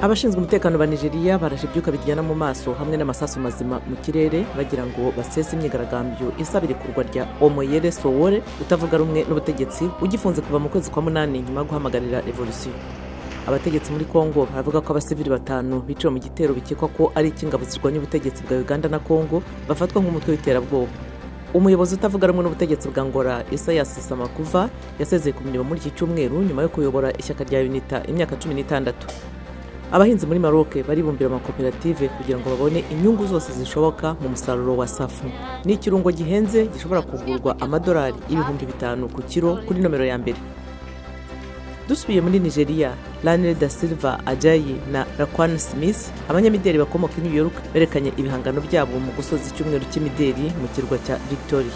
Abashinzwe umutekano ba Nigeria barashe ibyuka biryana mu maso hamwe n'amasasu mazima mu kirere bagira ngo basese imyigaragambyo isaba irekurwa rya Omoyele Sowore, utavuga rumwe n'ubutegetsi, ugifunze kuva mu kwezi kwa munani nyuma yo guhamagarira revolution. Abategetsi muri Congo baravuga ko abasivili batanu biciwe mu gitero bikekwa ko ari icy'ingabo zirwanya ubutegetsi bwa Uganda na Congo bafatwa nk'umutwe w'iterabwoba. Umuyobozi utavuga rumwe n'ubutegetsi bwa Angola, Isaias Samakuva, yasezeye ku mirimo muri iki cyumweru nyuma yo kuyobora ishyaka rya UNITA imyaka 16. Abahinzi muri Maroc baribumbira amakoperative kugira ngo babone inyungu zose zishoboka mu musaruro wa safran. Ni ikirungo gihenze gishobora kugurwa amadolari 5000 ku kiro kuri nomero ya mbere. Dusubiye muri Nigeria, Lanre da Silva Ajayi na Rakwan Smith, abanyamideli bakomoka i New York, berekanye ibihangano byabo mu gusoza icyumweru cy'imideli mu kirwa cya Victoria.